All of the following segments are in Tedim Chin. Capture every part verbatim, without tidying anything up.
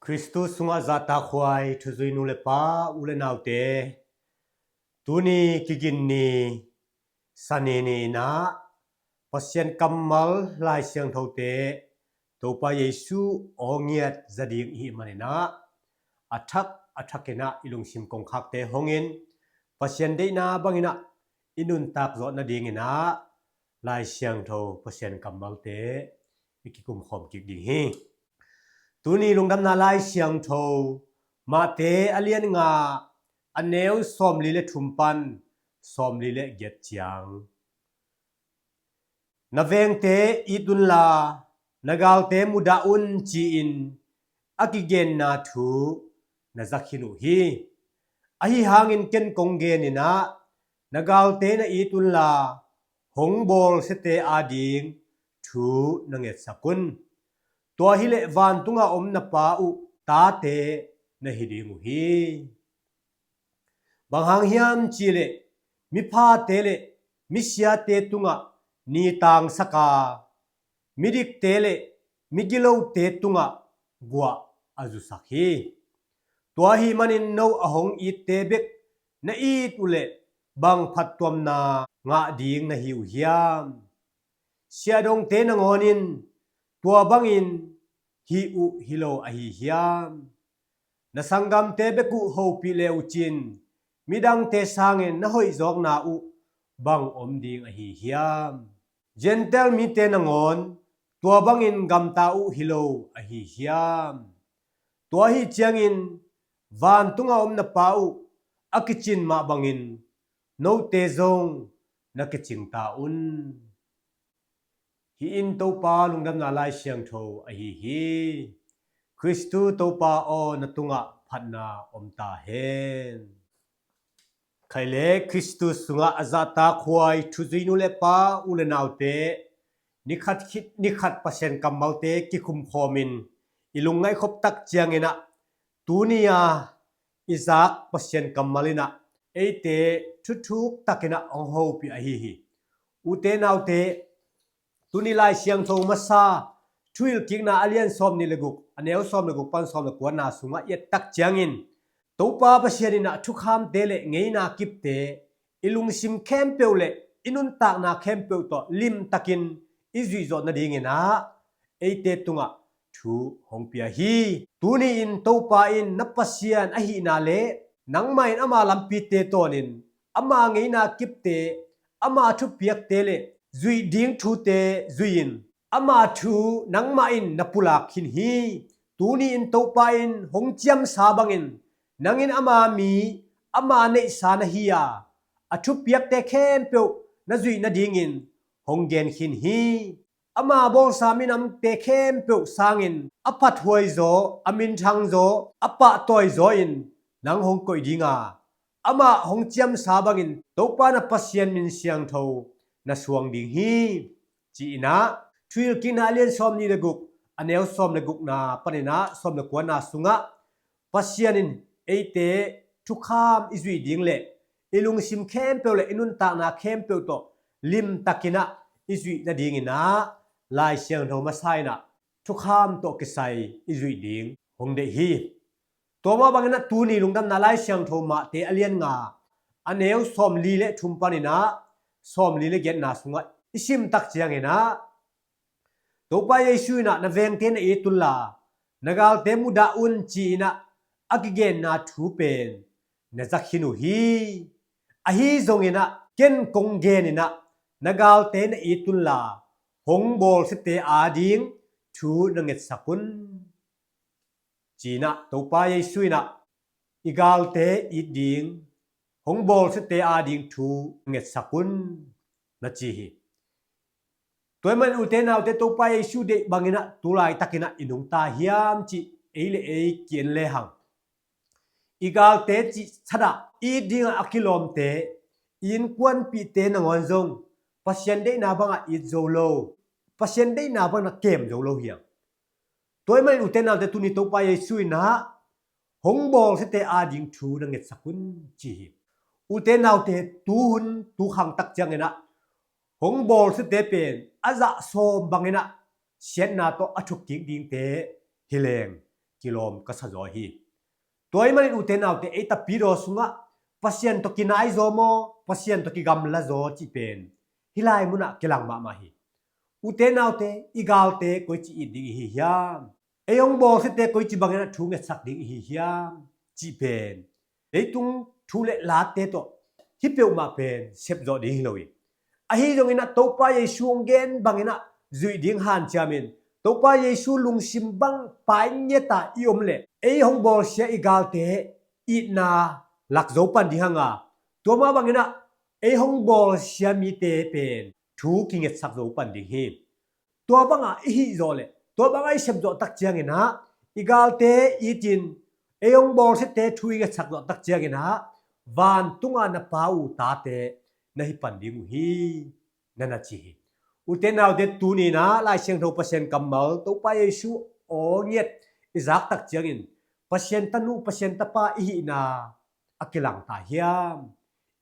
Khristu sungah zahtakhuai thuzui nu le pa, u le naute, tuni kigin ni, Sani ni-in ah Pasian kammal Lai Siangthote Topa Jesu aw ngiat za ding i hih manin ah a thak a thakin ah i lungsim kongkhakte hongin Pasian deihna bangin ah i nuntak zawh nadingin ah Lai Siangtho Pasian kammalte i kikumkhawm kik ding hi. Tuni lungdamna Lai Siangtho Mate a lian nga, a neu sawmli le thum pan sawmli le giat ciang. Na vengte it unla, na galte mudah un ci-in a kigenna thu na za khin uh hi. Ahi hangin ken kong genin ah, na galte na it unla, hong bawlsiate ading thu na ngetsak un. Tua hileh vantunga om na Pa uh tate na hi ding uh hi. Bang hang hiam cihleh miphate le misiate tungah ni tangsak a, midikte le migilote tungah guah a zusak hi. Tua ahih manin no a hong itte bek na it uhleh bang phattuamna ngah ding na hi uh hiam? Siahdongte nangawn in tua bangin hih uh hi lo ahi hiam? Na sanggamte bek uh hopih le uh cin, midangte sangin na hoihzawkna uh bang om ding ahi hiam? Gentail mite nangawn tua bangin gamta uh hi lo ahi hiam? Tua ahi ciangin vantunga om na Pa uh a kicin mah bangin note zong na kicing ta un. Hih in Topa lungdamna Lai Siangtho ahi hi. Khristu Topa aw, na tungah phatna om ta hen. Khai le Khristu sungah a zahtakhuai thuzui nu le pa, u le naute, nikhat khit nikhat Pasian kammalte kikhumkhawmin i lungngaih khop tak ciangin ah tuni a i zak Pasian kammal in ah eite thuthuk takin ah hong hopih ahi hi. Ute naute, tuni Lai Siangtho masa Thuhilhkikna a lian sawmnih le guk, a neu sawm le guk pan sawm le kuana sungah i et tak ciangin Topa Pasian in ah thukhamte le ngeina kipte i lungsim khempeuh le i nuntakna khempeuh tawh limtakin i zuihzawh nadingin ah eite tungah thu hong pia hi. Tuni-in Topa in na Pasian ahihna le nangmah in ama lampite tawnin ama ngeina kipte, ama thupiakte le zuih ding thute zui-in ama thu nangmah in na pulak khin hi. Tuni-in Topa in hong ciamsa bangin nang in ama mi, ama neihsa na hi a, a thupiakte khempeuh na zuih nadingin hong gen khin hi. Ama bawlsa minamte khempeuh sangin a phathuaizaw, a minthangzaw, a pahtawizaw in nang hong koih ding a, amah hong ciamsa bangin Topa na Pasian min siangtho na suang ding hi, ci-in ah Thuhilhkikna a lian sawmnih le guk, a neu sawm le gukna panin ah sawm le kuana sungah Pasian in eite thukham i zuih ding le i lungsim khempeuh le i nuntakna khempeuh tawh limtakin ah i zuih nadingin ah Lai Siangtho masa in ah thukham tawh kisai i zuih ding hong deih hi. Tua mah bangin ah tuni lungdamna Lai Siangtho Mate a lian nga, a neu sawmli le thum panin ah sawmli le giatna sungah i sim tak ciangin ah Topa Jesu in ah na vengte na it unla, na galte mudah un ci-in ah a kigenna thu pen na za khin uh hi. Ahi zongin ah ken kong genin ah na galte na it unla, hong bawlsiate ading thu na ngetsak un, ci-in ah Topa Jesu in ah i galte it ding, hong bawlsiate ading thu ngetsak un, na ci hi. Tua ahih manin ute naute, Topa Jesu deih bangin ah tu laitakin ah i nungta hiam cih ei le ei ki-en lehang, i galte cih thadah it dingah a kilawmte, i innkuanpihte nangawn zong Pasian deihna bangah it zo lo, Pasian deihna bangin ah kem zo lo hi hang. Tua ahih manin ute naute, tuni Topa Jesu in ah hong bawlsiate ading thu na ngetsak un, ci hi. Ute naute, tuhun tukhang tak ciangin ah hong bawlsiate pen a zah sawm bangin ah siatna tawh a thukkik dingte hi leng, kilawm ka sa zaw hi. Tua ahih manin ute naute, ei tapidaw sungah Pasian tawh kinai zaw maw, Pasian tawh kigamla zaw cih pen hih lai munah kilang mahmah hi. Ute naute, i galte koici it ding ihi hiam? Ei hong bawlsiate koici bangin ah thu ngetsak ding ihi hiam? Cih pen leitung thu le late tawh hih peuhmah pen sepzawh ding hi lo hi. Ahi zongin ah Topa Jesu hong gen bangin ah zuih ding hanciamin, Topa Jesu lungsim bang pai ngiata i om leh ei hong bawlsia i galte itna lak zo pan ding hanga, tua mah bangin ah ei hong bawlsia mite pen thu kingetsak zo pan ding hi. Tua banga i hih zawh leh, tua banga i sep zawh tak ciangin ah, i galte itin, ei hong bawlsiate thu i ngetsak zawh tak ciangin ah, vantunga na Pa uh tate na hi pan ding uh hi, na na ci hi. Ute naute, tuni-in ah Lai Siangtho Pasian kammal Topa Jesu aw ngiat i zak tak ciangin, Pasian tanu, Pasian tapa i hihna a kilang ta hiam?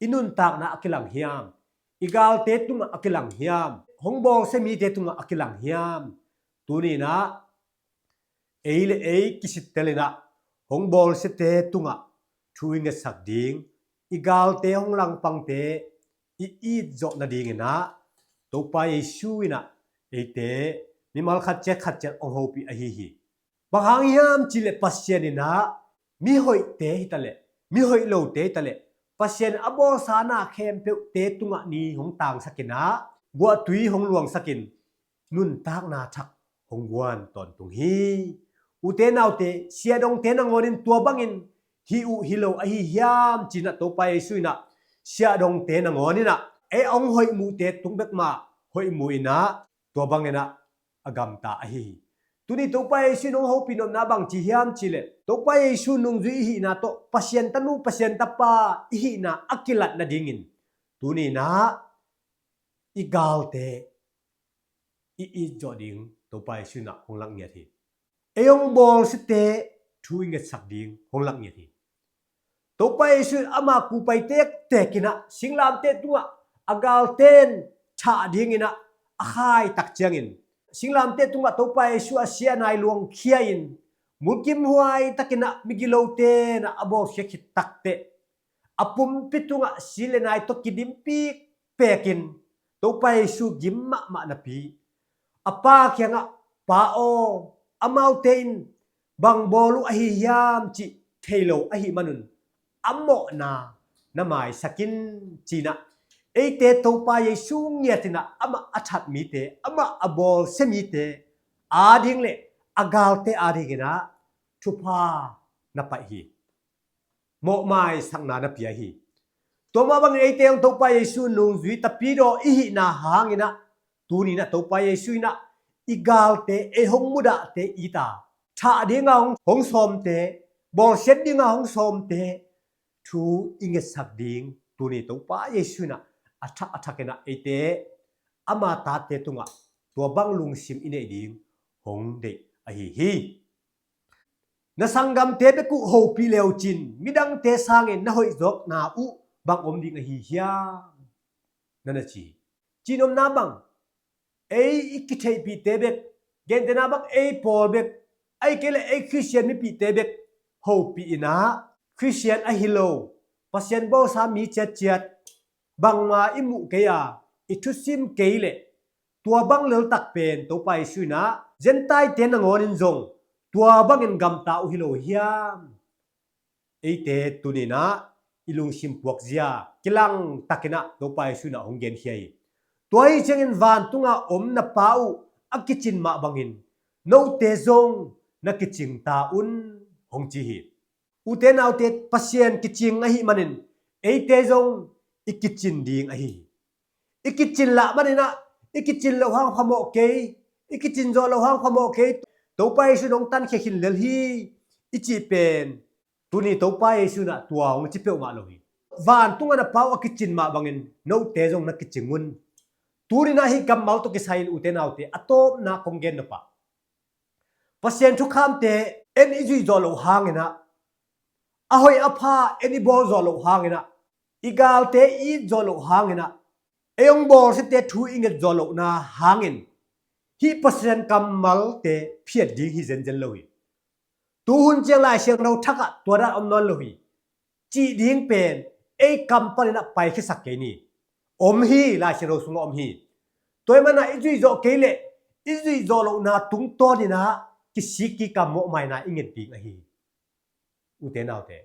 I nuntakna a kilang hiam? I galte tungah a kilang hiam? Hong bawlsia mite tungah a kilang hiam? Tuni-in ah ei le ei kisittelin ah hong bawlsiate tungah thu i ngetsak ding, i galte hong langpangte i it zawh nadingin ah Topa Jesu in ah eite mimal khat ciat khat ciat hong hopih ahi hi. Bang hang hiam cih leh Pasian in ah mihoihte hi ta leh, mihoih lote hi ta leh, Pasian a bawlsa na khempeuhte tungah ni hong tangsakin ah, guahtui hong luangsakin, nuntakna thak hong guan tawntung hi. Ute naute, siahdongte nangawnin tua bangin hih uh hi lo ahi hiam ci-in ah Topa Jesu in ah siahdongte nangawnin ah ei hong hoih muhte tung bek mah hoih muhin ah tua bangin ah a gamta ahi hi. Tuni Topa Jesu in hong hopih nopna bang ci hiam cih leh, Topa Jesu nungzui i hihna tawh Pasian tanu, Pasian tapa i hihna a kilat nadingin, tuni-in ah i galte i it zawh ding Topa Jesu in ah hong lak ngiat hi. Ei hong bawlsiate thu i ngetsak ding hong lak ngiat hi. Topa Jesu in ama kupai tektek in ah singlamteh tungah a galten thah dingin ah a khai tak ciangin, singlamteh tungah Topa Jesu a sia nai luangkhia-in, mulkimhuai takin ah migilote in ah a bawlkhia khit takteh, a pumpi tungah si le nai tawh kidim pikpekin Topa Jesu gim mahmah napi, a Pa kiangah, Pa aw, amaute in bang bawl uh ahi hiam cih thei lo ahih manun a mawhna na maisak in ci-in ah, eite Topa Jesu ngiatin ah amah a that mite, amah a bawlsia mite ading le a galte adingin ah thupha na paih hi. Mawhmaisakna na pia hi. Tua mah bangin eite hong Topa Jesu nungzui tapidaw i hihna hangin ah, tuni-in ah Topa Jesu in ah i galte, ei hong mudahte it a, thah dinga hong, hong sawmte, bawlsiat dinga hong sawmte thu i ngetsak ding tuni Topa Jesu in ah a thak a thakin ah eite ama tate tungah tua bang lungsim i neih ding hong deih ahi hi. Na sanggamte bek uh hopih le uh cin, midangte sangin na hoihzawkna uh bang om ding ahi hiam? Na na ci hi. Cihnopna bang, ei i kitheihpihte bek, gentehna bang ei pawl bek, ahih kei leh ei Khristian mipihte bek hopih in ah, Khristian ahi lo, Pasian bawlsa mi ciatciat bangmah i muh kei a, i thusim kei leh, tua bang leltak pen Topa Jesu in ah Gentile-te nangawnin zong tua bangin gamta uh hi lo hiam? Eite tuni-in ah i lungsim puakzia kilangtakin ah Topa Jesu in ah hong genkhia hi. Tua ahih ciangin vantunga om na Pa uh a kicin mah bangin note zong na kicing ta un, hong ci hi. Ute naute, Pasian kicing ahih manin eite zong i kicin ding ahi hi. I kicin lah manin ah, i kicin loh hang phamawh kei, i kicin zawh loh hang phamawh kei, Topa Jesu in hong tankhia khin lel hi, i cih pen tuni Topa Jesu in ah tua hong ci peuhmah lo hi. Vantunga na Pa uh a kicin mah bangin note zong na kicing un. Tuni-in ah hih kammal tawh kisai-in ute naute, a tawpna kong gen nop ah, Pasian thukhamte en i zuih zawh loh hangin ah, a hoih a pha en i bawl zawh loh hangin ah, i galte i it zawh loh hangin ah, ei hong bawlsiate thu i nget zawh lohna hangin hih Pasian kammalte phiat ding hi zenzen lo hi. Tuhun ciang Lai Siangtho thak ah tua dan om nawn lo hi cih ding pen ei kam panin ah paikhiasak kei ni. Om hi, Lai Siangtho sungah om hi. Tua ahih manin ah i zuih zawh kei leh i zuih zawh lohna tungtawnin ah kisik kikam mawhmaina i nget ding ahi hi. Ute naute,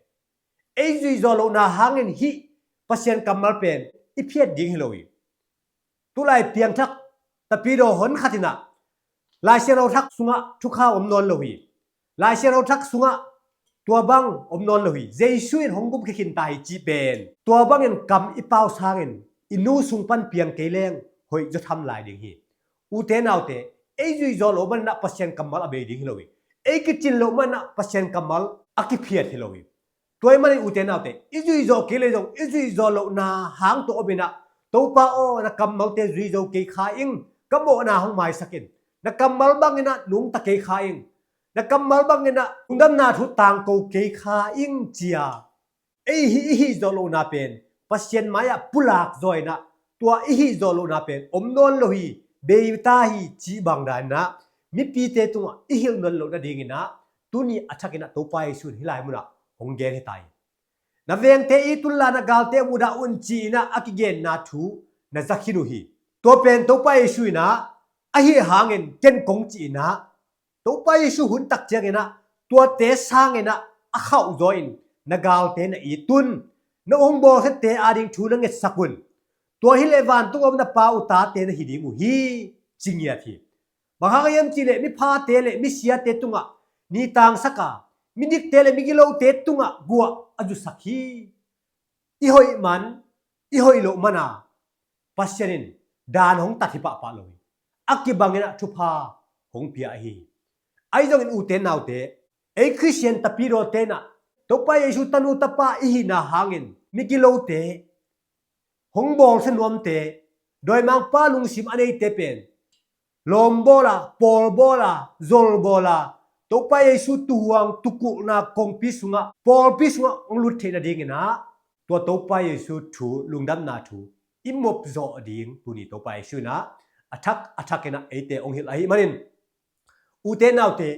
ei zuih zawh lohna hangin hih Pasian kammal pen i phiat ding hi lo hi. Tulai piangthak tapidaw hon khat in ah Lai Siangtho thak sungah thukhau om nawn lo hi. Lai Siangtho thak sungah tua bang om nawn lo hi. Jesu in hong gumkhia khin ta hi cih pen tua bangin kam i pau sangin i nu sung pan piang kei leng hoih zaw tham lai ding hi. Ute naute, ei zuih zawh loh manin ah Pasian kammal a bei ding hi lo hi. Ei kicin loh manin ah Pasian kammal a kiphiat hi lo hi. Tua ahih manin ute naute, i zuih zawh kei leh zong i zuih zawh lohna hang tawh om in ah, Topa aw, na kammalte zui zo kei kha ing, ka mawhna hong maisak in. Na kammal bangin ah nungta kei kha ing. Na kammal bangin ah lungdamna thu tangko kei kha ing, ci-a ei hih i hih zawh lohna pen Pasian mai-ah pulak zaw in ah, tua i hih zawh lohna pen om nawn lo hi, bei ta hi, cih bang dan in ah mipite tungah i hilh nawn loh nadingin ah tuni a thakin ah Topa Jesu in hih lai munah hong gen hi ta hi. Na vengte it unla na galte mudah un, ci-in ah a kigenna thu na za khin uh hi. Tua pen Topa Jesu in ah, ahi hangin ken kong, ci-in ah Topa Jesu hun tak ciangin ah tuate sangin ah a khauh zaw in, na galte na it un, na hong bawlkhiate ading thu na ngetsak un. Tua hi leh vantung a om na Pa uh tate na hi ding uh hi, ci ngiat hi. Bang hang hiam cih leh miphate le misiate tungah ni tangsak a, midikte le migilote tungah guah a zusak hi. I hoih man, i hoih loh man a Pasian in dan hong tat hi pahpah lo hi. A kibangin ah thupha hong pia ahi hi. Ahi zongin ute naute, ei Khristian tapidawte in ah Topa Jesu tanu tapa i hihna hangin migilote, hong bawlsia nuamte, dawimangpa lungsim a neite pen lawmbawl a, pawlbawl a, zolbawl a, Topa Jesu tuhuang tukulhna kongpi sungah, pawlpi sungah hong lut theih nadingin ah tua Topa Jesu thu, lungdamna thu i mop zawh ding tuni Topa Jesu in ah a thak a thakin ah eite hong hilh ahih manin, ute naute,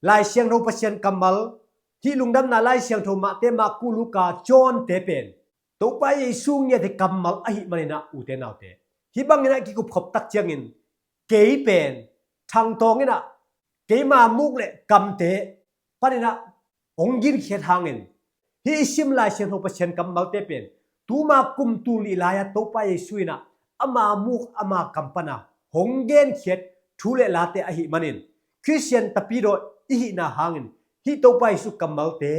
Lai Siangtho Pasian kammal, hih lungdamna Lai Siangtho Mate, Marku, Luka, Johnte pen Topa Jesu ngiat hi kammal ahih manin ah ute naute, hih bangin ah kikupkhop tak ciangin kei pen thangtawng in ah keima muk le kamte panin ah hong ginkhiat hangin, hih i sim Lai Siangtho Pasian kammalte pen tuma kum tul nih lai-a Topa Jesu in ah ama muk ama kam pan a hong genkhiat thu le late ahih manin, Khristian tapidaw i hihna hangin hih Topa Jesu kammalte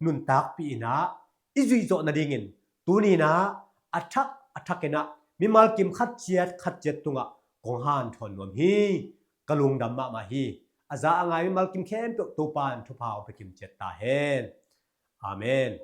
nuntakpih in ah i zuih zawh nadingin tuni in ah a thak a thakin ah mimal kim khat ciat khat ciat tungah kong hanthawn nuam hi. Ka lungdam mahmah hi. A za a ngai mimal kim khempeuh Topa in thupha hong pia kim ciat ta hen. Amen.